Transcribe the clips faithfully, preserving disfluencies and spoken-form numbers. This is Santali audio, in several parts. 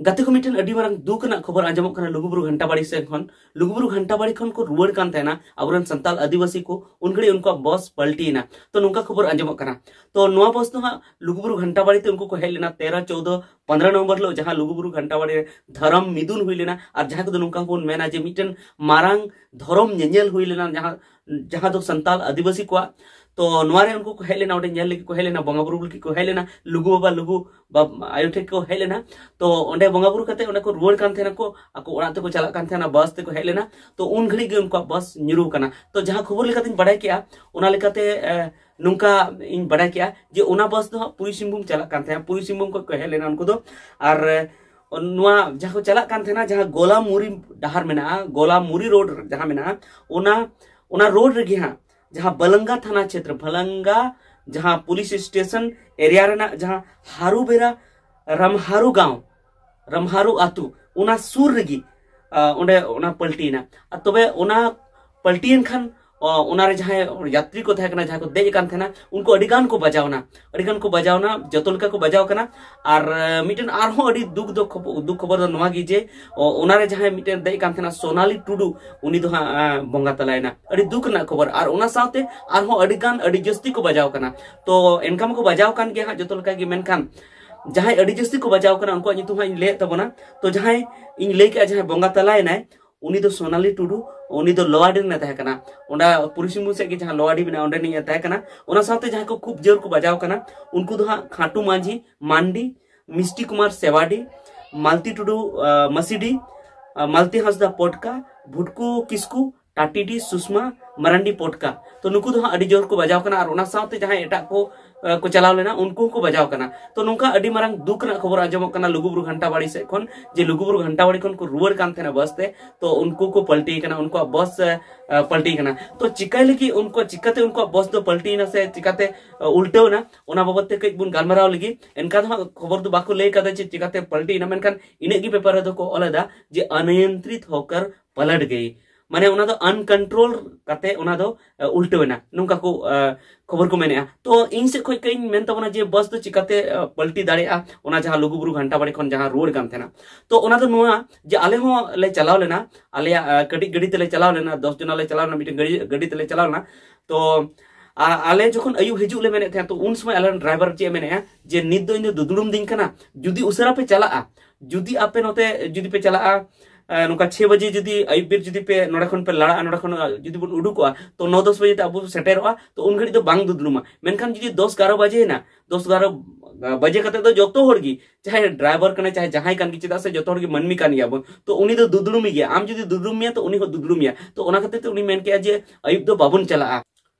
ᱜᱟᱛᱮ ᱠᱚ, ᱢᱤᱫᱴᱮᱱ ᱟᱹᱰᱤ ᱢᱟᱨᱟᱝ ᱫᱩᱠ ᱨᱮᱱᱟᱜ ᱠᱷᱚᱵᱚᱨ ᱟᱸᱡᱚᱢᱚᱜ ᱠᱟᱱᱟ ᱞᱩᱜᱩᱵᱩᱨᱩ ᱜᱷᱟᱱᱴᱟ ᱵᱟᱲᱤ ᱥᱮᱫ ᱠᱷᱚᱱ᱾ ᱞᱩᱜᱩᱵᱩᱨᱩ ᱜᱷᱟᱱᱴᱟ ᱵᱟᱲᱤ ᱠᱷᱚᱱ ᱠᱚ ᱨᱩᱣᱟᱹᱲ ᱠᱟᱱ ᱛᱟᱦᱮᱱᱟ ᱟᱵᱚᱨᱮᱱ ᱥᱟᱱᱛᱟᱲ ᱟᱹᱫᱤᱵᱟᱹᱥᱤ ᱠᱚ, ᱩᱱ ᱜᱷᱟᱹᱲᱤᱡ ᱩᱱᱠᱩᱣᱟᱜ ᱵᱚᱥ ᱯᱟᱞᱴᱤᱭᱮᱱᱟ᱾ ᱛᱚ ᱱᱚᱝᱠᱟ ᱠᱷᱚᱵᱚᱨ ᱟᱸᱡᱚᱢᱚᱜ ᱠᱟᱱᱟ᱾ ᱛᱚ ᱱᱚᱣᱟ ᱵᱚᱥ ᱫᱚ ᱦᱟᱸᱜ ᱞᱩᱜᱩᱵᱩᱨᱩ ᱜᱷᱟᱱᱴᱟ ᱵᱟᱲᱤ ᱛᱮ ᱩᱱᱠᱩ ᱠᱚ ᱦᱮᱡ ᱞᱮᱱᱟ ᱛᱮᱨᱚ, ᱪᱳᱫᱚ, ᱯᱚᱱᱫᱽᱨᱚ ᱱᱚᱢᱵᱚᱨ ᱦᱤᱞᱳᱜ, ᱡᱟᱦᱟᱸ ᱞᱩᱜᱩᱵᱩᱨᱩ ᱜᱷᱟᱱᱴᱟ ᱵᱟᱲᱤ ᱨᱮ ᱫᱷᱚᱨᱚᱢ ᱢᱤᱫᱩᱱ ᱦᱩᱭ ᱞᱮᱱᱟ᱾ ᱟᱨ ᱡᱟᱦᱟᱸ ᱠᱚᱫᱚ ᱱᱚᱝᱠᱟ ᱦᱚᱸᱵᱚᱱ ᱢᱮᱱᱟ ᱡᱮ ᱢᱤᱫᱴᱮᱱ ᱢᱟᱨᱟᱝ ᱫᱷᱚᱨᱚᱢ ᱧᱮᱧᱮᱞ ᱦᱩᱭ ᱞᱮᱱᱟ, ᱡᱟᱦᱟᱸ ᱡᱟᱦᱟᱸ ᱫᱚ ᱥᱟᱱᱛᱟᱲ ᱟᱹᱫᱤᱵᱟᱹᱥᱤ ᱠᱚᱣᱟᱜ᱾ ᱛᱚ ᱱᱚᱣᱟ ᱨᱮ ᱩᱱᱠᱩ ᱠᱚ ᱦᱮᱡ ᱞᱮᱱᱟ, ᱚᱸᱰᱮ ᱧᱮᱞ ᱞᱟᱹᱜᱤᱫ ᱠᱚ ᱦᱮᱡ ᱞᱮᱱᱟ, ᱵᱚᱸᱜᱟ ᱵᱩᱨᱩ ᱞᱟᱹᱜᱤᱫ ᱠᱚ ᱦᱮᱡ ᱞᱮᱱᱟ, ᱞᱩᱜᱩ ᱵᱟᱵᱟ, ᱞᱩᱜᱩ ᱵᱟᱵᱟ ᱟᱭᱳ ᱴᱷᱮᱱ ᱠᱚ ᱦᱮᱡ ᱞᱮᱱᱟ᱾ ᱛᱚ ᱚᱸᱰᱮ ᱵᱚᱸᱜᱟ ᱵᱩᱨᱩ ᱠᱟᱛᱮ ᱚᱸᱰᱮ ᱠᱚ ᱨᱩᱣᱟᱹᱲ ᱠᱟᱱ ᱛᱟᱦᱮᱱᱟ ᱠᱚ, ᱟᱠᱚ ᱚᱲᱟᱜ ᱛᱮᱠᱚ ᱪᱟᱞᱟᱜ ᱠᱟᱱ ᱛᱟᱦᱮᱱᱟ, ᱵᱟᱥ ᱛᱮᱠᱚ ᱦᱮᱡ ᱞᱮᱱᱟ᱾ ᱛᱚ ᱩᱱ ᱜᱷᱟᱹᱲᱤᱡ ᱜᱮ ᱩᱱᱠᱩᱣᱟᱜ ᱵᱟᱥ ᱧᱩᱨᱩ ᱠᱟᱱᱟ᱾ ᱛᱚ ᱡᱟᱦᱟᱸ ᱠᱷᱚᱵᱚᱨ ᱞᱮᱠᱟᱛᱤᱧ ᱵᱟᱰᱟᱭ ᱠᱮᱜᱼᱟ, ᱚᱱᱟ ᱞᱮᱠᱟᱛᱮ, ᱮ, ᱱᱚᱝᱠᱟ ᱤᱧ ᱵᱟᱰᱟᱭ ᱠᱮᱜᱼᱟ ᱡᱮ ᱚᱱᱟ ᱵᱟᱥ ᱫᱚ ᱦᱟᱸᱜ ᱯᱩᱨᱵᱤ ᱥᱤᱝᱵᱷᱩᱢ ᱪᱟᱞᱟᱜ ᱠᱟᱱ ᱛᱟᱦᱮᱸᱱᱟ, ᱯᱩᱨᱵᱤ ᱥᱤᱝᱵᱷᱩᱢ ᱠᱷᱚᱱ ᱠᱚ ᱦᱮᱡ ᱞᱮᱱᱟ ᱩᱱᱠᱩ ᱫᱚ᱾ ᱟᱨ, ᱮ, ᱱᱚᱣᱟ ᱡᱟᱦᱟᱸ ᱠᱚ ᱪᱟᱞᱟᱜ ᱠᱟᱱ ᱛᱟᱦᱮᱱᱟ, ᱡᱟᱦᱟᱸ ᱜᱳᱞᱟᱢᱩᱨᱤ ᱰᱟᱦᱟᱨ ᱢᱮᱱᱟᱜᱼᱟ, ᱜᱳᱞᱟᱢᱩᱨᱤ ᱨᱳᱰ ᱡᱟᱦᱟᱸ ᱢᱮᱱᱟᱜᱼᱟ, ᱚᱱᱟ, ᱚᱱᱟ ᱨᱳᱰ ᱨᱮᱜᱮ ᱦᱟᱸᱜ ᱡᱟᱦᱟᱸ ᱵᱟᱞᱟᱝᱜᱟ ᱛᱷᱟᱱᱟ ᱪᱷᱮᱛᱨᱚ, ᱵᱟᱞᱟᱝᱜᱟ ᱡᱟᱦᱟᱸ ᱯᱩᱞᱤᱥ ᱥᱴᱮᱥᱚᱱ ᱮᱨᱤᱭᱟ ᱨᱮᱱᱟᱜ ᱡᱟᱦᱟᱸ ᱦᱟᱨᱩᱵᱮᱨᱟ ᱨᱟᱢᱦᱟᱨᱩ ᱜᱟᱶ, ᱨᱟᱢᱦᱟᱨᱩ ᱟᱹᱛᱩ, ᱚᱱᱟ ᱥᱩᱨ ᱨᱮᱜᱮ, ᱟ, ᱚᱸᱰᱮ ᱚᱱᱟ ᱯᱟᱞᱴᱤᱭᱮᱱᱟ᱾ ᱟᱨ ᱛᱚᱵᱮ ᱚᱱᱟ ᱯᱟᱞᱴᱤᱭᱮᱱ ᱠᱷᱟᱱ, ᱚ, ᱚᱱᱟᱨᱮ ᱡᱟᱦᱟᱸᱭ ᱭᱟᱛᱨᱤ ᱠᱚ ᱛᱟᱦᱮᱸ ᱠᱟᱱᱟ, ᱡᱟᱦᱟᱸᱭ ᱠᱚ ᱫᱮᱡ ᱟᱠᱟᱱ ᱛᱟᱦᱮᱱᱟ, ᱩᱱᱠᱩ ᱟᱹᱰᱤ ᱜᱟᱱ ᱠᱚ ᱵᱟᱡᱟᱣᱱᱟ, ᱟᱹᱰᱤ ᱜᱟᱱ ᱠᱚ ᱵᱟᱡᱟᱣᱱᱟ, ᱡᱚᱛᱚ ᱞᱮᱠᱟ ᱠᱚ ᱵᱟᱡᱟᱣ ᱠᱟᱱᱟ᱾ ᱟᱨ, ᱮ, ᱢᱤᱫᱴᱮᱱ ᱟᱨᱦᱚᱸ ᱟᱹᱰᱤ ᱫᱩᱠ ᱫᱚ ᱠᱷᱚᱵᱚ-, ᱫᱩᱠ ᱠᱷᱚᱵᱚᱨ ᱫᱚ ᱱᱚᱣᱟ ᱜᱮ ᱡᱮ, ᱚ, ᱚᱱᱟᱨᱮ ᱡᱟᱦᱟᱸᱭ ᱢᱤᱫᱴᱮᱱ ᱫᱮᱡ ᱠᱟᱱ ᱛᱟᱦᱮᱱᱟ ᱥᱳᱱᱟᱞᱤ ᱴᱩᱰᱩ, ᱩᱱᱤ ᱫᱚ ᱦᱟᱸᱜ, ᱮ, ᱵᱚᱸᱜᱟ ᱛᱟᱞᱟᱭᱮᱱᱟ᱾ ᱟᱹᱰᱤ ᱫᱩᱠ ᱨᱮᱱᱟᱜ ᱠᱷᱚᱵᱚᱨ᱾ ᱟᱨ ᱚᱱᱟ ᱥᱟᱶᱛᱮ ᱟᱨᱦᱚᱸ ᱟᱹᱰᱤ ᱜᱟᱱ, ᱟᱹᱰᱤ ᱡᱟᱹᱥᱛᱤ ᱠᱚ ᱵᱟᱡᱟᱣ ᱠᱟᱱᱟ᱾ ᱛᱚ ᱮᱱᱠᱷᱟᱱ ᱢᱟᱠᱚ ᱵᱟᱡᱟᱣ ᱠᱟᱱ ᱜᱮ ᱦᱟᱸᱜ ᱡᱚᱛᱚ ᱞᱮᱠᱟ ᱜᱮ, ᱢᱮᱱᱠᱷᱟᱱ ᱡᱟᱦᱟᱸᱭ ᱟᱹᱰᱤ ᱡᱟᱹᱥᱛᱤ ᱠᱚ ᱵᱟᱡᱟᱣ ᱠᱟᱱᱟ, ᱩᱱᱠᱩᱣᱟᱜ ᱧᱩᱛᱩᱢ ᱦᱟᱸᱜ ᱤᱧ ᱞᱟᱹᱭᱮᱫ ᱛᱟᱵᱚᱱᱟ᱾ ᱛᱚ ᱡᱟᱦᱟᱸᱭ ᱤᱧ ᱞᱟᱹᱭ ᱠᱮᱜᱼᱟ, ᱡᱟᱦᱟᱸᱭ ᱵᱚᱸᱜᱟ ᱛᱟᱞᱟᱭᱮᱱᱟᱭ, ᱩᱱᱤ ᱫᱚ ᱥᱳᱱᱟᱞᱤ ᱴᱩᱰᱩ, ᱩᱱᱤ ᱫᱚ ᱞᱳᱣᱟᱰᱤ ᱨᱮᱱᱮ ᱛᱟᱦᱮᱸ ᱠᱟᱱᱟ᱾ ᱚᱸᱰᱮ ᱯᱩᱨᱵᱤ ᱥᱤᱝᱵᱷᱩᱢ ᱥᱮᱫ ᱜᱮ ᱡᱟᱦᱟᱸ ᱞᱳᱣᱟᱰᱤ ᱢᱮᱱᱟᱜᱼᱟ, ᱚᱸᱰᱮ ᱱᱤᱡ ᱮ ᱛᱟᱦᱮᱸ ᱠᱟᱱᱟ᱾ ᱚᱱᱟ ᱥᱟᱶᱛᱮ ᱡᱟᱦᱟᱸᱭ ᱠᱚ ᱠᱷᱩᱵ ᱡᱳᱨ ᱠᱚ ᱵᱟᱡᱟᱣ ᱠᱟᱱᱟ, ᱩᱱᱠᱩ ᱫᱚ ᱦᱟᱸᱜ ᱠᱷᱟᱴᱩ ᱢᱟᱹᱡᱷᱤ ᱢᱟᱱᱰᱤ, ᱢᱤᱥᱴᱤ ᱠᱩᱢᱟᱨ ᱥᱮᱣᱟᱰᱤ, ᱢᱟᱞᱛᱤ ᱴᱩᱰᱩ, ᱟ, ᱢᱟᱥᱤᱰᱤ, ᱟ, ᱢᱟᱞᱛᱤ ᱦᱟᱸᱥᱫᱟ ᱯᱚᱴᱠᱟ, ᱵᱷᱩᱴᱠᱩ ᱠᱤᱥᱠᱩ, ᱴᱟᱴᱤᱰᱤ, ᱥᱩᱥᱢᱟ ᱢᱟᱨᱟᱱᱰᱤ ᱯᱚᱴᱠᱟ᱾ ᱛᱚ ᱱᱩᱠᱩ ᱫᱚ ᱦᱟᱸᱜ ᱟᱹᱰᱤ ᱡᱳᱨ ᱠᱚ ᱵᱟᱡᱟᱣ ᱠᱟᱱᱟ᱾ ᱟᱨ ᱚᱱᱟ ᱥᱟᱶᱛᱮ ᱡᱟᱦᱟᱸᱭ ᱮᱴᱟᱜ ᱠᱚ, ᱟ, ᱠᱚ ᱪᱟᱞᱟᱣ ᱞᱮᱱᱟ, ᱩᱱᱠᱩ ᱦᱚᱸᱠᱚ ᱵᱟᱡᱟᱣ ᱠᱟᱱᱟ᱾ ᱛᱚ ᱱᱚᱝᱠᱟ ᱟᱹᱰᱤ ᱢᱟᱨᱟᱝ ᱫᱩᱠ ᱨᱮᱱᱟᱜ ᱠᱷᱚᱵᱚᱨ ᱟᱸᱡᱚᱢᱚᱜ ᱠᱟᱱᱟ ᱞᱩᱜᱩᱵᱩᱨᱩ ᱜᱷᱟᱱᱴᱟ ᱵᱟᱲᱤ ᱥᱮᱫ ᱠᱷᱚᱱ, ᱡᱮ ᱞᱩᱜᱩᱵᱩᱨᱩ ᱜᱷᱟᱱᱴᱟ ᱵᱟᱲᱤ ᱠᱷᱚᱱ ᱠᱚ ᱨᱩᱣᱟᱹᱲ ᱠᱟᱱ ᱛᱟᱦᱮᱱᱟ ᱵᱟᱥ ᱛᱮ, ᱛᱚ ᱩᱱᱠᱩ ᱠᱚ ᱯᱟᱞᱴᱤ ᱠᱟᱱᱟ, ᱩᱱᱠᱩᱣᱟᱜ ᱵᱟᱥ, ᱟ, ᱟ, ᱯᱟᱞᱴᱤ ᱠᱟᱱᱟ᱾ ᱛᱚ ᱪᱤᱠᱟᱹᱭ ᱞᱟᱹᱜᱤᱫ ᱩᱱᱠᱩ, ᱪᱤᱠᱟᱹᱛᱮ ᱩᱱᱠᱩᱣᱟᱜ ᱵᱟᱥ ᱫᱚ ᱯᱟᱞᱴᱤᱭᱮᱱᱟ ᱥᱮ ᱪᱤᱠᱟᱹᱛᱮ, ᱟ, ᱩᱞᱴᱟᱹᱣ ᱮᱱᱟ, ᱚᱱᱟ ᱵᱟᱵᱚᱫ ᱛᱮ ᱠᱟᱹᱡ ᱵᱚᱱ ᱜᱟᱞᱢᱟᱨᱟᱣ ᱞᱟᱹᱜᱤᱫ᱾ ᱮᱱᱠᱟ ᱫᱚ ᱦᱟᱸᱜ ᱠᱷᱚᱵᱚᱨ ᱫᱚ ᱵᱟᱠᱚ ᱞᱟᱹᱭ ᱠᱟᱫᱟ ᱡᱮ ᱪᱤᱠᱟᱹᱛᱮ ᱯᱟᱞᱴᱤᱭᱮᱱᱟ, ᱢᱮᱱᱠᱷᱟᱱ ᱤᱱᱟᱹᱜ ᱜᱮ ᱯᱮᱯᱟᱨ ᱨᱮᱫᱚ ᱠᱚ ᱚᱞ ᱮᱫᱟ ᱡᱮ ᱚᱱᱤᱭᱚᱱᱛᱨᱤᱛ ᱦᱳᱠᱟᱨ ᱯᱟᱞᱴ ᱜᱮᱭ᱾ ᱢᱟᱱᱮ ᱚᱱᱟ ᱫᱚ ᱟᱱᱠᱚᱱᱴᱨᱳᱞ ᱠᱟᱛᱮ ᱚᱱᱟ ᱫᱚ ᱩᱞᱴᱟᱹᱣ ᱮᱱᱟ, ᱱᱚᱝᱠᱟ ᱠᱚ ᱠᱷᱚᱵᱚᱨ ᱠᱚ ᱢᱮᱱᱮᱜᱼᱟ᱾ ᱛᱚ ᱤᱧ ᱥᱮᱫ ᱠᱷᱚᱱ ᱠᱟᱹᱡ ᱤᱧ ᱢᱮᱱ ᱛᱟᱵᱚᱱᱟ ᱡᱮ ᱵᱟᱥ ᱫᱚ ᱪᱤᱠᱟᱛᱮ ᱯᱟᱞᱴᱤ ᱫᱟᱲᱮᱭᱟᱜᱼᱟ, ᱚᱱᱟ ᱡᱟᱦᱟᱸ ᱞᱩᱜᱩᱵᱩᱨᱩ ᱜᱷᱟᱱᱴᱟ ᱵᱟᱲᱮ ᱠᱷᱚᱱ ᱡᱟᱦᱟᱸ ᱨᱩᱣᱟᱹᱲ ᱠᱟᱱ ᱛᱟᱦᱮᱱᱟ᱾ ᱛᱚ ᱚᱱᱟ ᱫᱚ ᱱᱚᱣᱟ ᱡᱮ ᱟᱞᱮ ᱦᱚᱸ ᱞᱮ ᱪᱟᱞᱟᱣ ᱞᱮᱱᱟ, ᱟᱞᱮᱭᱟᱜ ᱠᱟᱹᱴᱤᱡ ᱜᱟᱹᱰᱤ ᱛᱮᱞᱮ ᱪᱟᱞᱟᱣ ᱞᱮᱱᱟ, ᱫᱚᱥ ᱡᱚᱱᱟ ᱞᱮ ᱪᱟᱞᱟᱣ ᱞᱮᱱᱟ, ᱢᱤᱫᱴᱮᱱ ᱜᱟᱹᱰᱤ ᱜᱟᱹᱰᱤ ᱛᱮᱞᱮ ᱪᱟᱞᱟᱣ ᱞᱮᱱᱟ᱾ ᱛᱚ ᱟᱞᱮ ᱡᱚᱠᱷᱚᱱ ᱟᱹᱭᱩᱵ ᱦᱤᱡᱩᱜ ᱞᱮ ᱢᱮᱱᱮᱫ ᱛᱟᱦᱮᱸᱫ, ᱛᱚ ᱩᱱ ᱥᱚᱢᱚᱭ ᱟᱞᱮ ᱨᱮᱱ ᱰᱨᱟᱭᱵᱷᱟᱨ ᱪᱮᱫ ᱮ ᱢᱮᱱᱮᱫᱼᱟ ᱡᱮ ᱱᱤᱛ ᱫᱚ ᱤᱧ ᱫᱚ ᱫᱩᱫᱲᱩᱢ ᱫᱤᱧ ᱠᱟᱱᱟ, ᱡᱩᱫᱤ ᱩᱥᱟᱹᱨᱟ ᱯᱮ ᱪᱟᱞᱟᱜᱼᱟ, ᱡᱩᱫᱤ ᱟᱯᱮ ᱱᱚᱛᱮ ᱡᱩᱫᱤ ᱯᱮ ᱪᱟᱞᱟᱜᱼᱟ ᱱᱚᱝᱠᱟ ᱪᱷᱮ ᱵᱟᱡᱮ ᱡᱩᱫᱤ ᱟᱹᱭᱩᱵ ᱵᱮᱨ ᱡᱩᱫᱤ ᱯᱮ ᱱᱚᱰᱮ ᱠᱷᱚᱱ ᱯᱮ ᱞᱟᱲᱟᱜᱼᱟ, ᱱᱚᱰᱮ ᱠᱷᱚᱱ ᱡᱩᱫᱤ ᱵᱚᱱ ᱩᱰᱩᱠᱚᱜᱼᱟ, ᱛᱚ ᱱᱚ ᱫᱚᱥ ᱵᱟᱡᱮ ᱛᱮ ᱟᱵᱚ ᱥᱮᱴᱮᱨᱚᱜᱼᱟ, ᱛᱚ ᱩᱱ ᱜᱷᱟᱹᱲᱤᱡ ᱫᱚ ᱵᱟᱝ ᱫᱩᱫᱲᱩᱢᱟ᱾ ᱢᱮᱱᱠᱷᱟᱱ ᱡᱩᱫᱤ ᱫᱚᱥ ᱜᱟᱨᱚ ᱵᱟᱡᱮ ᱮᱱᱟ, ᱫᱚᱥ ᱜᱟᱨᱚ ᱵᱟᱡᱮ ᱠᱟᱛᱮ ᱫᱚ ᱡᱚᱛᱚ ᱦᱚᱲ ᱜᱮ, ᱪᱟᱦᱮ ᱰᱨᱟᱭᱵᱷᱟᱨ ᱠᱟᱱᱟᱭ ᱪᱟᱦᱮ ᱡᱟᱦᱟᱸᱭ ᱠᱟᱱ ᱜᱮ, ᱪᱮᱫᱟᱜ ᱥᱮ ᱡᱚᱛᱚ ᱦᱚᱲ ᱜᱮ ᱢᱟᱹᱱᱢᱤ ᱠᱟᱱ ᱜᱮᱭᱟ ᱵᱚᱱ, ᱛᱚ ᱩᱱᱤ ᱫᱚ ᱫᱩᱫᱲᱩᱢᱤ ᱜᱮᱭᱟ᱾ ᱟᱢ ᱡᱩᱫᱤ ᱫᱩᱫᱲᱩᱢ ᱢᱮᱭᱟ ᱛᱚ ᱩᱱᱤ ᱦᱚᱸ ᱫᱩᱫᱲᱩᱢ ᱢᱮᱭᱟ᱾ ᱛᱚ ᱚᱱᱟ ᱠᱷᱟᱹᱛᱤᱨ ᱛᱮ ᱩᱱᱤ ᱢᱮᱱ ᱠᱮᱜᱼᱟ ᱡᱮ ᱟᱹᱭᱩᱵ ᱫᱚ ᱵᱟᱵᱚᱱ ᱪᱟᱞᱟᱜᱼᱟ᱾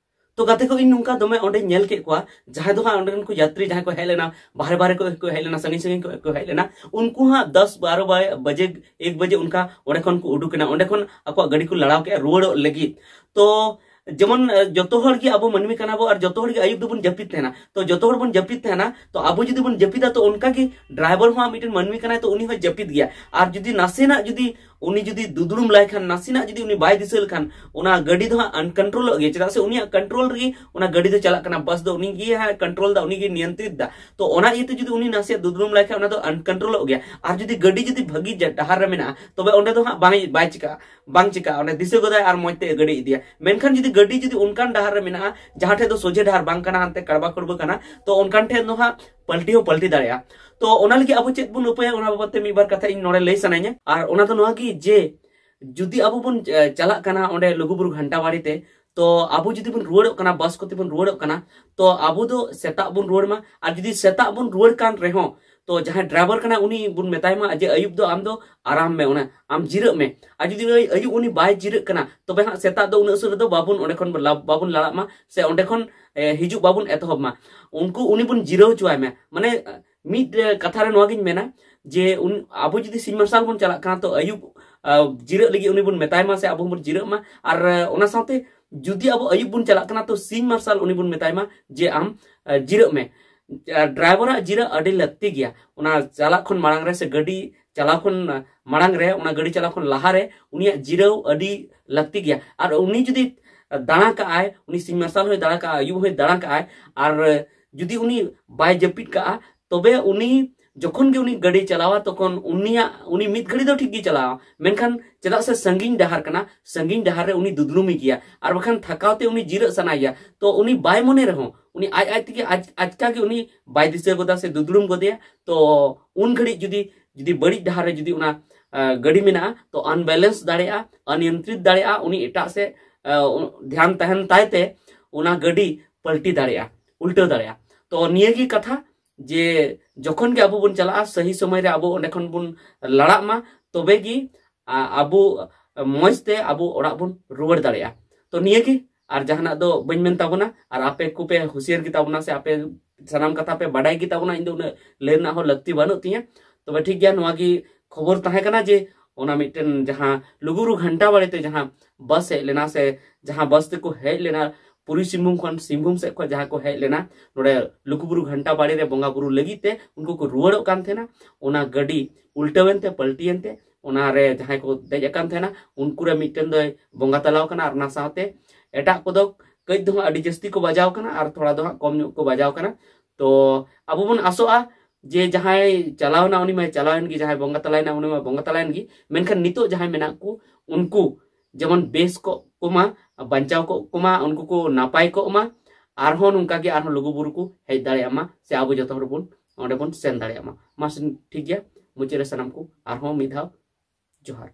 ᱛᱚ ᱜᱟᱛᱮ ᱠᱚ, ᱤᱧ ᱱᱚᱝᱠᱟ ᱫᱚᱢᱮ ᱚᱸᱰᱮᱧ ᱧᱮᱞ ᱠᱮᱫ ᱠᱚᱣᱟ, ᱡᱟᱦᱟᱸᱭ ᱫᱚ ᱦᱟᱸᱜ ᱚᱸᱰᱮ ᱨᱮᱱ ᱠᱚ ᱭᱟᱛᱨᱤ ᱡᱟᱦᱟᱸᱭ ᱠᱚ ᱦᱮᱡ ᱞᱮᱱᱟ, ᱵᱟᱦᱨᱮ ᱵᱟᱦᱨᱮ ᱠᱚ ᱠᱚ ᱦᱮᱡ ᱞᱮᱱᱟ, ᱥᱟᱺᱜᱤᱧ ᱥᱟᱺᱜᱤᱧ ᱠᱚ ᱠᱚ ᱦᱮᱡ ᱞᱮᱱᱟ, ᱩᱱᱠᱩ ᱦᱟᱸᱜ ᱫᱚᱥ ᱵᱟᱨᱚ ᱵᱟᱡᱮ ᱮᱠ ᱵᱟᱡᱮ ᱚᱱᱠᱟ ᱚᱸᱰᱮ ᱠᱷᱚᱱ ᱠᱚ ᱩᱰᱩᱠ ᱮᱱᱟ, ᱚᱸᱰᱮ ᱠᱷᱚᱱ ᱟᱠᱚᱣᱟᱜ ᱜᱟᱹᱰᱤ ᱠᱚ ᱞᱟᱲᱟᱣ ᱠᱮᱫᱼᱟ ᱨᱩᱣᱟᱹᱲᱚᱜ ᱞᱟᱹᱜᱤᱫ᱾ ᱛᱚ ᱡᱮᱢᱚᱱ ᱡᱚᱛᱚ ᱦᱚᱲ ᱜᱮ ᱟᱵᱚ ᱢᱟᱹᱱᱢᱤ ᱠᱟᱱᱟ ᱵᱚ ᱟᱨ ᱡᱚᱛᱚ ᱦᱚᱲ ᱜᱮ ᱟᱹᱭᱩᱵ ᱫᱚᱵᱚᱱ ᱡᱟᱹᱯᱤᱫ ᱛᱟᱦᱮᱱᱟ᱾ ᱛᱚ ᱡᱚᱛᱚ ᱦᱚᱲ ᱵᱚᱱ ᱡᱟᱹᱯᱤᱫ ᱛᱟᱦᱮᱱᱟ, ᱛᱚ ᱟᱵᱚ ᱡᱩᱫᱤ ᱵᱚᱱ ᱡᱟᱹᱯᱤᱫᱟ ᱛᱚ ᱚᱱᱠᱟ ᱜᱮ ᱰᱨᱟᱭᱵᱷᱟᱨ ᱦᱚᱸ ᱢᱤᱫᱴᱮᱱ ᱢᱟᱹᱱᱢᱤ ᱠᱟᱱᱟᱭ, ᱛᱚ ᱩᱱᱤ ᱦᱚᱸ ᱡᱟᱹᱯᱤᱫ ᱜᱮᱭᱟ᱾ ᱟᱨ ᱡᱩᱫᱤ ᱱᱟᱥᱮᱱᱟᱜ ᱡᱩᱫᱤ ᱩᱱᱤ ᱡᱩᱫᱤ ᱫᱩᱫᱲᱩᱢ ᱞᱟᱭ ᱠᱷᱟᱱ, ᱱᱟᱥᱮᱱᱟᱜ ᱡᱩᱫᱤ ᱩᱱᱤ ᱵᱟᱭ ᱫᱤᱥᱟᱹ ᱞᱮᱠᱷᱟᱱ, ᱚᱱᱟ ᱜᱟᱹᱰᱤ ᱫᱚ ᱦᱟᱸᱜ ᱟᱱᱠᱚᱱᱴᱨᱳᱞᱚᱜ ᱜᱮᱭᱟ, ᱪᱮᱫᱟᱜ ᱥᱮ ᱩᱱᱤᱭᱟᱜ ᱠᱚᱱᱴᱨᱳᱞ ᱨᱮᱜᱮ ᱚᱱᱟ ᱜᱟᱹᱰᱤ ᱫᱚ ᱪᱟᱞᱟᱜ ᱠᱟᱱᱟ, ᱵᱟᱥ ᱫᱚ ᱩᱱᱤ ᱜᱮ ᱦᱟᱸᱜ ᱠᱚᱱᱴᱨᱳᱞ ᱫᱟ, ᱩᱱᱤ ᱜᱮ ᱱᱤᱭᱚᱱᱛᱨᱤᱛ ᱫᱟ᱾ ᱛᱚ ᱚᱱᱟ ᱤᱭᱟᱹᱛᱮ ᱡᱩᱫᱤ ᱩᱱᱤ ᱱᱟᱥᱮᱭᱟᱜ ᱫᱩᱫᱲᱩᱢ ᱞᱟᱭ ᱠᱷᱟᱱ ᱚᱱᱟ ᱫᱚ ᱟᱱᱠᱚᱱᱴᱨᱳᱞᱚᱜ ᱜᱮᱭᱟ᱾ ᱟᱨ ᱡᱩᱫᱤ ᱜᱟᱹᱰᱤ ᱡᱩᱫᱤ ᱵᱷᱟᱹᱜᱤ ᱰᱟᱦᱟᱨ ᱨᱮ ᱢᱮᱱᱟᱜᱼᱟ ᱛᱚᱵᱮ ᱚᱸᱰᱮ ᱫᱚ ᱦᱟᱸᱜ ᱵᱟᱝ ᱵᱟᱭ ᱪᱤᱠᱟᱹᱜᱼᱟ, ᱵᱟᱝ ᱪᱤᱠᱟᱹᱜᱼᱟ, ᱚᱸᱰᱮ ᱫᱤᱥᱟᱹ ᱜᱚᱫᱟᱭ ᱟᱨ ᱢᱚᱡᱽ ᱛᱮ ᱜᱟᱹᱰᱤ ᱤᱫᱤᱭᱟ᱾ ᱢᱮᱱᱠᱷᱟᱱ ᱡᱩᱫᱤ ᱜᱟᱹᱰᱤ ᱡᱩᱫᱤ ᱚᱱᱠᱟᱱ ᱰᱟᱦᱟᱨ ᱨᱮ ᱢᱮᱱᱟᱜᱼᱟ ᱡᱟᱦᱟᱸ ᱴᱷᱮᱡ ᱫᱚ ᱥᱚᱡᱷᱮ ᱰᱟᱦᱟᱨ ᱵᱟᱝ ᱠᱟᱱᱟ, ᱦᱟᱱᱛᱮ ᱠᱟᱲᱵᱟ ᱠᱩᱲᱵᱟᱹ ᱠᱟᱱᱟ, ᱛᱚ ᱚᱱᱠᱟᱱ ᱴᱷᱮᱱ ᱫᱚ ᱦᱟᱸᱜ ᱯᱟᱞᱴᱤ ᱦᱚᱸ ᱯᱟᱞᱴᱤ ᱫᱟᱲᱮᱭᱟᱜᱼᱟ᱾ ᱛᱚ ᱚᱱᱟ ᱞᱟᱹᱜᱤᱫ ᱟᱵᱚ ᱪᱮᱫ ᱵᱚᱱ ᱩᱯᱟᱹᱭᱟ ᱚᱱᱟ ᱵᱟᱵᱚᱫ ᱛᱮ ᱢᱤᱫ ᱵᱟᱨ ᱠᱟᱛᱷᱟ ᱤᱧ ᱱᱚᱰᱮ ᱞᱟᱹᱭ ᱥᱟᱱᱟᱧᱟ᱾ ᱟᱨ ᱚᱱᱟ ᱫᱚ ᱱᱚᱣᱟ ᱜᱮ ᱡᱮ ᱡᱩᱫᱤ ᱟᱵᱚ ᱵᱚᱱ ᱪᱟᱞᱟᱜ ᱠᱟᱱᱟ ᱚᱸᱰᱮ ᱞᱩᱜᱩᱵᱩᱨᱩ ᱜᱷᱟᱱᱴᱟ ᱵᱟᱲᱤ ᱛᱮ, ᱛᱚ ᱟᱵᱚ ᱡᱩᱫᱤ ᱵᱚᱱ ᱨᱩᱣᱟᱹᱲᱚᱜ ᱠᱟᱱᱟ, ᱵᱟᱥ ᱠᱚᱛᱮ ᱵᱚᱱ ᱨᱩᱣᱟᱹᱲᱚᱜ ᱠᱟᱱᱟ, ᱛᱚ ᱟᱵᱚ ᱫᱚ ᱥᱮᱛᱟᱜ ᱵᱚᱱ ᱨᱩᱣᱟᱹᱲ ᱢᱟ᱾ ᱟᱨ ᱡᱩᱫᱤ ᱥᱮᱛᱟᱜ ᱵᱚᱱ ᱨᱩᱣᱟᱹᱲ ᱠᱟᱱ ᱨᱮᱦᱚᱸ, ᱛᱚ ᱡᱟᱦᱟᱸᱭ ᱰᱨᱟᱭᱵᱷᱟᱨ ᱠᱟᱱᱟᱭ ᱩᱱᱤ ᱵᱚᱱ ᱢᱮᱛᱟᱭ ᱢᱟ ᱡᱮ ᱟᱹᱭᱩᱵ ᱫᱚ ᱟᱢ ᱫᱚ ᱟᱨᱟᱢ ᱢᱮ, ᱚᱱᱟ ᱟᱢ ᱡᱤᱨᱟᱹᱜ ᱢᱮ᱾ ᱟᱨ ᱡᱩᱫᱤ ᱟᱹᱭ- ᱟᱹᱭᱩᱵ ᱩᱱᱤ ᱵᱟᱭ ᱡᱤᱨᱟᱹᱜ ᱠᱟᱱᱟ, ᱛᱚᱵᱮ ᱦᱟᱸᱜ ᱥᱮᱛᱟᱜ ᱫᱚ ᱩᱱᱟᱹᱜ ᱥᱩᱨ ᱨᱮᱫᱚ ᱵᱟᱵᱚᱱ, ᱚᱸᱰᱮ ᱠᱷᱚᱱ ᱵᱚᱱ ᱞᱟ- ᱵᱟᱵᱚᱱ ᱞᱟᱲᱟᱜ ᱢᱟ, ᱥᱮ ᱚᱸᱰᱮ ᱠᱷᱚᱱ ᱮ, ᱦᱤᱡᱩᱜ ᱵᱟᱵᱚᱱ ᱮᱛᱚᱦᱚᱵ ᱢᱟ᱾ ᱩᱱᱠᱩ ᱩᱱᱤ ᱵᱚᱱ ᱡᱤᱨᱟᱹᱣ ᱦᱚᱪᱚᱣᱟᱭ ᱢᱟ᱾ ᱢᱟᱱᱮ ᱢᱤᱫ ᱠᱟᱛᱷᱟ ᱨᱮ ᱱᱚᱣᱟ ᱜᱤᱧ ᱢᱮᱱᱟ ᱡᱮ ᱩᱱ ᱟᱵᱚ ᱡᱩᱫᱤ ᱥᱤᱧ ᱢᱟᱨᱥᱟᱞ ᱵᱚᱱ ᱪᱟᱞᱟᱜ ᱠᱟᱱᱟ ᱛᱚ ᱟᱹᱭᱩᱵ ᱡᱤᱨᱟᱹᱜ ᱞᱟᱹᱜᱤᱫ ᱩᱱᱤ ᱵᱚᱱ ᱢᱮᱛᱟᱭ ᱢᱟ ᱥᱮ ᱟᱵᱚ ᱦᱚᱸᱵᱚᱱ ᱡᱤᱨᱟᱹᱜ ᱢᱟ᱾ ᱟᱨ ᱚᱱᱟ ᱥᱟᱶᱛᱮ ᱡᱩᱫᱤ ᱟᱵᱚ ᱟᱹᱭᱩᱵ ᱵᱚᱱ ᱪᱟᱞᱟᱜ ᱠᱟᱱᱟ ᱛᱚ ᱥᱤᱧ ᱢᱟᱨᱥᱟᱞ ᱩᱱᱤ ᱵᱚᱱ ᱢᱮᱛᱟᱭ ᱢᱟ ᱡᱮ ᱟᱢ ᱡᱤᱨᱟᱹᱜ ᱢᱮ᱾ ᱰᱨᱟᱭᱵᱷᱟᱨᱟᱜ ᱡᱤᱨᱟᱹᱜ ᱟᱹᱰᱤ ᱞᱟᱹᱠᱛᱤ ᱜᱮᱭᱟ᱾ ᱚᱱᱟ ᱪᱟᱞᱟᱜ ᱠᱷᱚᱱ ᱢᱟᱲᱟᱝ ᱨᱮ ᱥᱮ ᱜᱟᱹᱰᱤ ᱪᱟᱞᱟᱣ ᱠᱷᱚᱱ ᱢᱟᱲᱟᱝ ᱨᱮ, ᱚᱱᱟ ᱜᱟᱹᱰᱤ ᱪᱟᱞᱟᱣ ᱠᱷᱚᱱ ᱞᱟᱦᱟ ᱨᱮ ᱩᱱᱤᱭᱟᱜ ᱡᱤᱨᱟᱹᱣ ᱟᱹᱰᱤ ᱞᱟᱹᱠᱛᱤ ᱜᱮᱭᱟ᱾ ᱟᱨ ᱩᱱᱤ ᱡᱩᱫᱤ ᱫᱟᱬᱟ ᱠᱟᱜᱼᱟᱭ, ᱩᱱᱤ ᱥᱤᱧ ᱢᱟᱨᱥᱟᱞ ᱦᱚᱸᱭ ᱫᱟᱬᱟ ᱠᱟᱜᱼᱟ, ᱟᱹᱭᱩᱵ ᱦᱚᱸᱭ ᱫᱟᱬᱟ ᱠᱟᱜᱼᱟᱭ, ᱟᱨ ᱡᱩᱫᱤ ᱩᱱᱤ ᱵᱟᱭ ᱡᱟᱹᱯᱤᱫ ᱠᱟᱜᱼᱟ, ᱛᱚᱵᱮ ᱩᱱᱤ ᱡᱚᱠᱷᱚᱱ ᱜᱮ ᱩᱱᱤ ᱜᱟᱹᱰᱤ ᱪᱟᱞᱟᱣᱟ, ᱛᱚᱠᱷᱚᱱ ᱩᱱᱤᱭᱟᱜ, ᱩᱱᱤ ᱢᱤᱫ ᱜᱷᱟᱹᱲᱤ ᱫᱚ ᱴᱷᱤᱠ ᱜᱮ ᱪᱟᱞᱟᱣᱟ, ᱢᱮᱱᱠᱷᱟᱱ ᱪᱮᱫᱟᱜ ᱥᱮ ᱥᱟᱺᱜᱤᱧ ᱰᱟᱦᱟᱨ ᱠᱟᱱᱟ, ᱥᱟᱺᱜᱤᱧ ᱰᱟᱦᱟᱨ ᱨᱮ ᱩᱱᱤ ᱫᱩᱫᱽᱲᱩᱢᱤ ᱜᱮᱭᱟ, ᱟᱨ ᱵᱟᱠᱷᱟᱱ ᱛᱷᱟᱠᱟᱣ ᱛᱮ ᱩᱱᱤ ᱡᱤᱨᱟᱹᱜ ᱥᱟᱱᱟᱭᱮᱭᱟ᱾ ᱛᱚ ᱩᱱᱤ ᱵᱟᱭ ᱢᱚᱱᱮ ᱨᱮᱦᱚᱸ ᱩᱱᱤ ᱟᱡ ᱟᱡ ᱛᱮᱜᱮ ᱟᱡ-, ᱟᱪᱠᱟ ᱜᱮ ᱩᱱᱤ ᱵᱟᱭ ᱫᱤᱥᱟᱹ ᱜᱚᱫᱟ ᱥᱮ ᱫᱩᱫᱽᱲᱩᱢ ᱜᱚᱫᱮᱭᱟ᱾ ᱛᱚ ᱩᱱ ᱜᱷᱟᱹᱲᱤᱡ ᱡᱩᱫᱤ, ᱡᱩᱫᱤ ᱵᱟᱹᱲᱤᱡ ᱰᱟᱦᱟᱨ ᱨᱮ ᱡᱩᱫᱤ ᱚᱱᱟ, ᱟ, ᱜᱟᱹᱰᱤ ᱢᱮᱱᱟᱜᱼᱟ, ᱛᱚ unbalance ᱫᱟᱲᱮᱭᱟᱜᱼᱟ, ᱚᱱᱤᱭᱚᱱᱛᱨᱤᱛ ᱫᱟᱲᱮᱭᱟᱜᱼᱟ, ᱩᱱᱤ ᱮᱴᱟᱜ ᱥᱮᱫ, ᱟ, ᱩ-, ᱫᱷᱮᱭᱟᱱ ᱛᱟᱦᱮᱱ ᱛᱟᱭ ᱛᱮ ᱚᱱᱟ ᱜᱟᱹᱰᱤ ᱯᱟᱞᱴᱤ ᱫᱟᱲᱮᱭᱟᱜᱼᱟ, ᱩᱞᱴᱟᱹᱣ ᱫᱟᱲᱮᱭᱟᱜᱼᱟ᱾ ᱛᱚ ᱱᱤᱭᱟᱹ ᱜᱮ ᱠᱟᱛᱷᱟ, ᱡᱮ ᱡᱚᱠᱷᱚᱱ ᱜᱮ ᱟᱵᱚ ᱵᱚᱱ ᱪᱟᱞᱟᱜᱼᱟ, ᱥᱟᱹᱦᱤ ᱥᱚᱢᱚᱭ ᱨᱮ ᱟᱵᱚ ᱚᱸᱰᱮ ᱠᱷᱚᱱ ᱵᱚᱱ ᱞᱟᱲᱟᱜ ᱢᱟ, ᱛᱚᱵᱮ ᱜᱮ, ᱟ, ᱟᱵᱚ ᱢᱚᱸᱡᱽ ᱛᱮ ᱟᱵᱚ ᱚᱲᱟᱜ ᱵᱚᱱ ᱨᱩᱣᱟᱹᱲ ᱫᱟᱲᱮᱭᱟᱜᱼᱟ᱾ ᱛᱚ ᱱᱤᱭᱟᱹ ᱜᱮ, ᱟᱨ ᱡᱟᱦᱟᱱᱟᱜ ᱫᱚ ᱵᱟᱹᱧ ᱢᱮᱱ ᱛᱟᱵᱚᱱᱟ, ᱟᱨ ᱟᱯᱮ ᱠᱚᱯᱮ ᱦᱩᱥᱤᱭᱟᱹᱨ ᱜᱮ ᱛᱟᱵᱚᱱᱟ ᱥᱮ ᱟᱯᱮ ᱥᱟᱱᱟᱢ ᱠᱟᱛᱷᱟ ᱯᱮ ᱵᱟᱰᱟᱭ ᱜᱮ ᱛᱟᱵᱚᱱᱟ, ᱤᱧ ᱫᱚ ᱩᱱᱟᱹᱜ ᱞᱟᱹᱭ ᱨᱮᱱᱟᱜ ᱦᱚᱸ ᱞᱟᱹᱠᱛᱤ ᱵᱟᱹᱱᱩᱜ ᱛᱤᱧᱟᱹ᱾ ᱛᱚᱵᱮ ᱴᱷᱤᱠ ᱜᱮᱭᱟ, ᱱᱚᱣᱟ ᱜᱮ ᱠᱷᱚᱵᱚᱨ ᱛᱟᱦᱮᱸ ᱠᱟᱱᱟ ᱡᱮ ᱚᱱᱟ ᱢᱤᱫᱴᱮᱱ ᱡᱟᱦᱟᱸ ᱞᱩᱜᱩᱵᱩᱨᱩ ᱜᱷᱟᱱᱴᱟ ᱵᱟᱲᱮ ᱛᱮ ᱡᱟᱦᱟᱸ ᱵᱟᱥ ᱦᱮᱡ ᱞᱮᱱᱟ ᱥᱮ ᱡᱟᱦᱟᱸ ᱵᱟᱥ ᱛᱮᱠᱚ ᱦᱮᱡ ᱞᱮᱱᱟ, ᱯᱩᱨᱵᱤ ᱥᱤᱝᱵᱷᱩᱢ ᱠᱷᱚᱱ, ᱥᱤᱝᱵᱷᱩᱢ ᱥᱮᱫ ᱠᱷᱚᱱ ᱡᱟᱦᱟᱸ ᱠᱚ ᱦᱮᱡ ᱞᱮᱱᱟ ᱱᱚᱰᱮ ᱞᱩᱜᱩᱵᱩᱨᱩ ᱜᱷᱟᱱᱴᱟ ᱵᱟᱲᱮ ᱨᱮ ᱵᱚᱸᱜᱟ ᱵᱩᱨᱩ ᱞᱟᱹᱜᱤᱫ ᱛᱮ, ᱩᱱᱠᱩ ᱠᱚ ᱨᱩᱣᱟᱹᱲᱚᱜ ᱠᱟᱱ ᱛᱟᱦᱮᱱᱟ᱾ ᱚᱱᱟ ᱜᱟᱹᱰᱤ ᱩᱞᱴᱟᱹᱣᱮᱱ ᱛᱮ, ᱯᱟᱞᱴᱤᱭᱮᱱ ᱛᱮ, ᱚᱱᱟ ᱨᱮ ᱡᱟᱦᱟᱸᱭ ᱠᱚ ᱫᱮᱡ ᱟᱠᱟᱱ ᱛᱟᱦᱮᱱᱟ, ᱩᱱᱠᱩ ᱨᱮ ᱢᱤᱫᱴᱮᱱ ᱫᱚᱭ ᱵᱚᱸᱜᱟ ᱛᱟᱞᱟᱣ ᱠᱟᱱᱟ, ᱟᱨ ᱚᱱᱟ ᱥᱟᱶᱛᱮ ᱮᱴᱟᱜ ᱠᱚᱫᱚ ᱠᱟᱹᱡ ᱫᱚ ᱦᱟᱸᱜ ᱟᱹᱰᱤ ᱡᱟᱹᱥᱛᱤ ᱠᱚ ᱵᱟᱡᱟᱣ ᱠᱟᱱᱟ ᱟᱨ ᱛᱷᱚᱲᱟ ᱫᱚ ᱦᱟᱸᱜ ᱠᱚᱢ ᱧᱚᱜ ᱠᱚ ᱵᱟᱡᱟᱣ ᱠᱟᱱᱟ᱾ ᱛᱚ ᱟᱵᱚ ᱵᱚᱱ ᱟᱥᱚᱜᱼᱟ ᱡᱮ ᱡᱟᱦᱟᱸᱭ ᱪᱟᱞᱟᱣᱱᱟ ᱩᱱᱤ ᱢᱟᱭ ᱪᱟᱞᱟᱣᱮᱱ ᱜᱮ, ᱡᱟᱦᱟᱸᱭ ᱵᱚᱸᱜᱟ ᱛᱟᱞᱟᱭᱮᱱᱟ ᱩᱱᱤ ᱢᱟ ᱵᱚᱸᱜᱟ ᱛᱟᱞᱟᱭᱮᱱ ᱜᱮ, ᱢᱮᱱᱠᱷᱟᱱ ᱱᱤᱛᱚᱜ ᱡᱟᱦᱟᱸᱭ ᱢᱮᱱᱟᱜ ᱠᱚ ᱩᱱᱠᱩ ᱡᱮᱢᱚᱱ ᱵᱮᱥ ᱠᱚᱜ ᱠᱚᱢᱟ, ᱵᱟᱧᱪᱟᱣ ᱠᱚᱜ ᱠᱚᱢᱟ, ᱩᱱᱠᱩ ᱠᱚ ᱱᱟᱯᱟᱭ ᱠᱚᱜ ᱢᱟ, ᱟᱨᱦᱚᱸ ᱱᱚᱝᱠᱟ ᱜᱮ ᱟᱨᱦᱚᱸ ᱞᱩᱜᱩᱵᱩᱨᱩ ᱠᱚ ᱦᱮᱡ ᱫᱟᱲᱮᱭᱟᱜ ᱢᱟ, ᱥᱮ ᱟᱵᱚ ᱡᱚᱛᱚ ᱦᱚᱲ ᱵᱚᱱ ᱚᱸᱰᱮ ᱵᱚᱱ ᱥᱮᱱ ᱫᱟᱲᱮᱭᱟᱜ ᱢᱟ᱾ ᱢᱟ ᱥᱮ ᱴᱷᱤᱠ ᱜᱮᱭᱟ, ᱢᱩᱪᱟᱹᱫ ᱨᱮ ᱥᱟᱱᱟᱢ ᱠᱚ ᱟᱨᱦᱚᱸ ᱢᱤᱫ ᱫᱷᱟᱣ ᱡᱚᱦᱟᱨ᱾